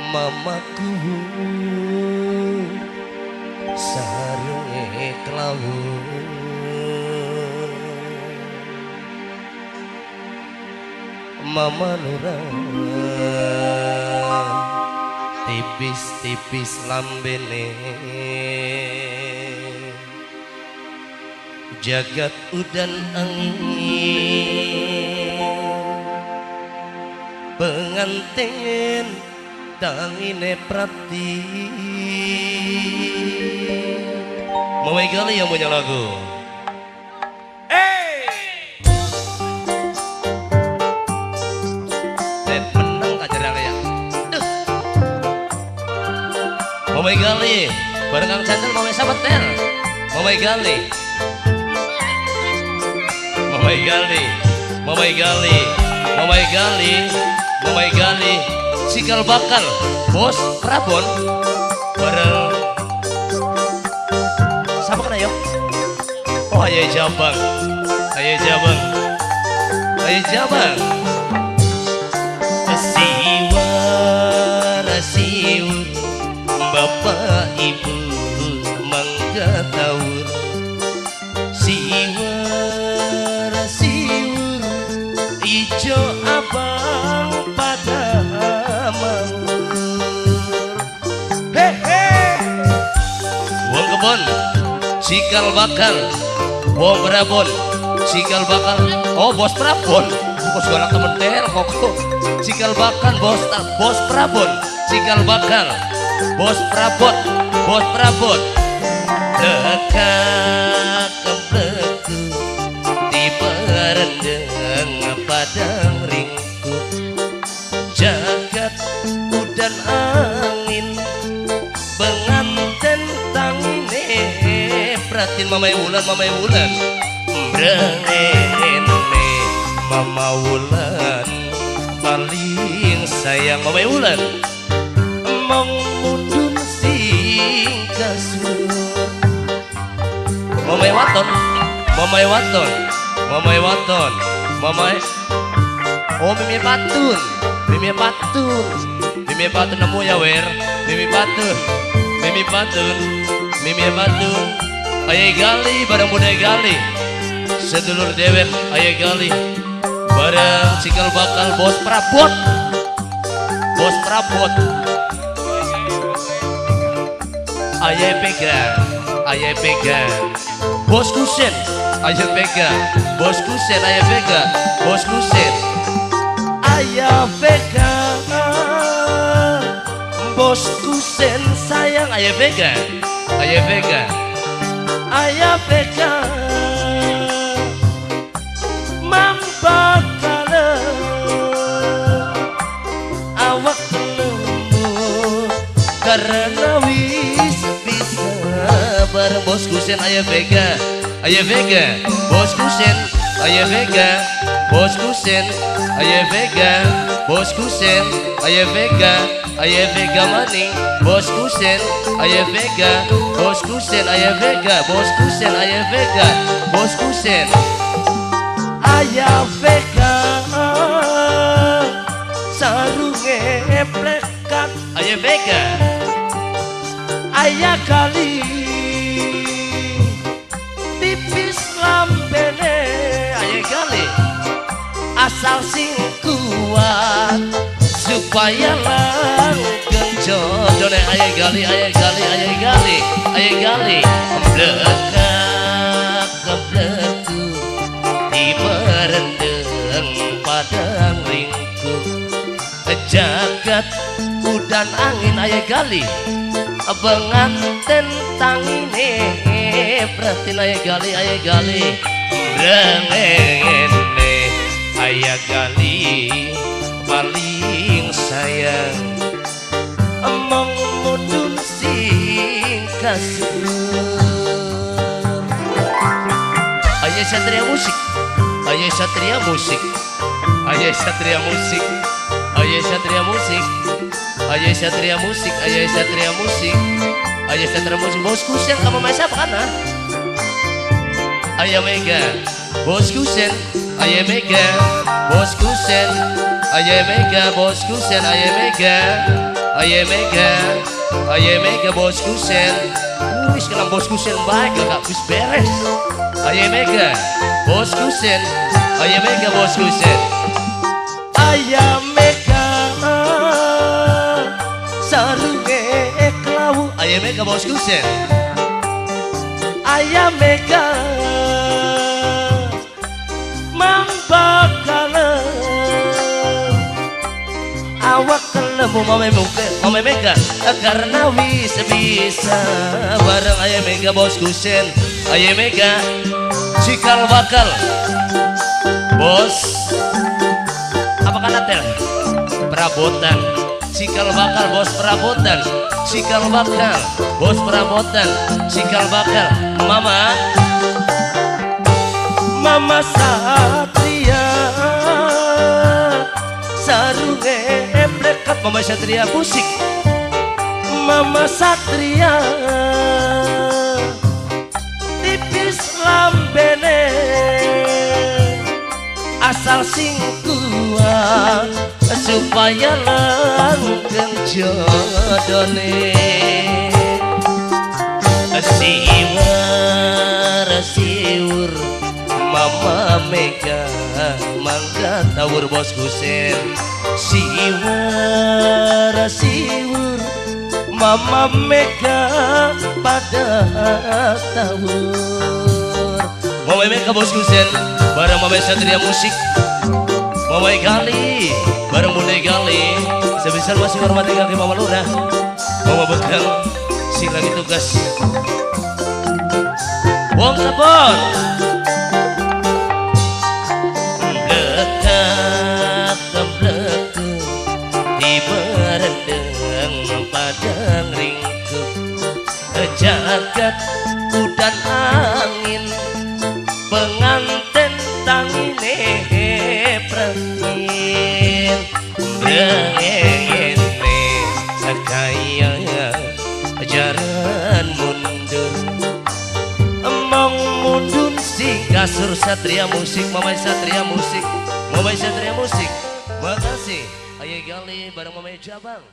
Mamaku sarunge klawu, Mama Lurah tipis-tipis lambene, jagat udan angin pengantin tangine prati. Mau kali yang punya lagu. Hey! Menang tak jarang ya. Duh. Mau kali bareng Kang Candel mau sabetel. Mau kali. Mau kali. Mau kali. Mau kali. Mau kali. Cikal bakal bos Prabon bareng siapa kan ayo? Oh ayo Jabang, ayo Jabang, ayo Jabang. Siwara siwur bapak ibu mangga tawur, siwara siwur ijo abang pada wong kebon cikal bakal wong Prabon cikal bakal. Oh bos Prabon bos galak temen tel kok cikal bakal bos bos Prabon cikal bakal bos Prabot bos Prabot teka kebleku tipe rendeng padang ringku jagat udan angin penganten tangine pratin mamai wulan mamai wulan brengene mama wulan paling sayang mamai wulan mong mudun sing kasur mamai waton mamai waton mamai waton mamai oh mimi patun mimi patun mimi patun nemu ya wer mimi patun mimi patun mimi patun ayo gali bareng budaya gali sedulur dewek ayo gali bareng cikal bakal bos Prabot bos Prabot ayo pegang ayo pegang bos kusen ayo pegang bos kusen ayo pegang bos kusen ayo pegang bos kusen sayang ayo pegang ayo pegang ayo pegang mambakale awak lembut karena wis bisa bareng bos kusen ayo pegang ayo pegang bos kusen ayo pegang bos kusen ayo pegang bos kusen ayo pegang ayo pegang maning bos kusen ayo pegang bos kusen ayo pegang bos kusen ayo pegang bos kusen ayo pegang sarunge plekat ayo pegang ayo kali tipis lambene ayo kali asal sing kuat supaya langgeng jodone ayo gali ayo gali ayo gali ayo gali blekak kebleku di merendeng padang ringkuk jagat udan angin ayo gali penganten tangine pratin ayo gali ayo gali brengene ayo gali paling sayang emong mudun sing kasur ayo satria musik ayo satria musik ayo satria musik ayo satria musik ayo satria musik ayo satria musik ayo satria musik bos kusen kamu main siapa kan ayo mega bos kusen ayo mega bos kusen ayo mega bos kusen ayo mega Aye Mega, aye Mega bos Kusen. Wis kena bos Kusen baik gak wis beres. Aye Mega, bos Kusen. Aye Mega bos Kusen. Ayam Mega sarunge klawu. Aye Mega bos Kusen. Ayam Mega mambakale awak kelemu mame muka mame Mega karena wis bisa bareng Ayam Mega bos Kusen. Ayam Mega cikal bakal bos apa kan tel perabotan cikal bakal bos perabotan cikal bakal bos perabotan cikal bakal mama mama Satria sarunge blekat mama Satria musik mama Satria tipis lambene asal sing kuat supaya langgeng jodone siwar siwur mama Mega mangga tawur bos Kusen siwar siwur mama Mega pada tawur. Mama Mega bos Kusen bareng Mama Satria musik Mama Gali bareng Bunda Gali sebesar masih hormati kaki Mama Lurah Mama Bekal si lagi tugas wong tepon blekat bleku di berendeng padang ringku jagat udan angin penganten tangine prengin brengene kaya jaran mundur emong mundun sing kasur Satria musik Mama Satria musik Mama Satria musik. Makasih Ayo Gali bareng Mama Jabang.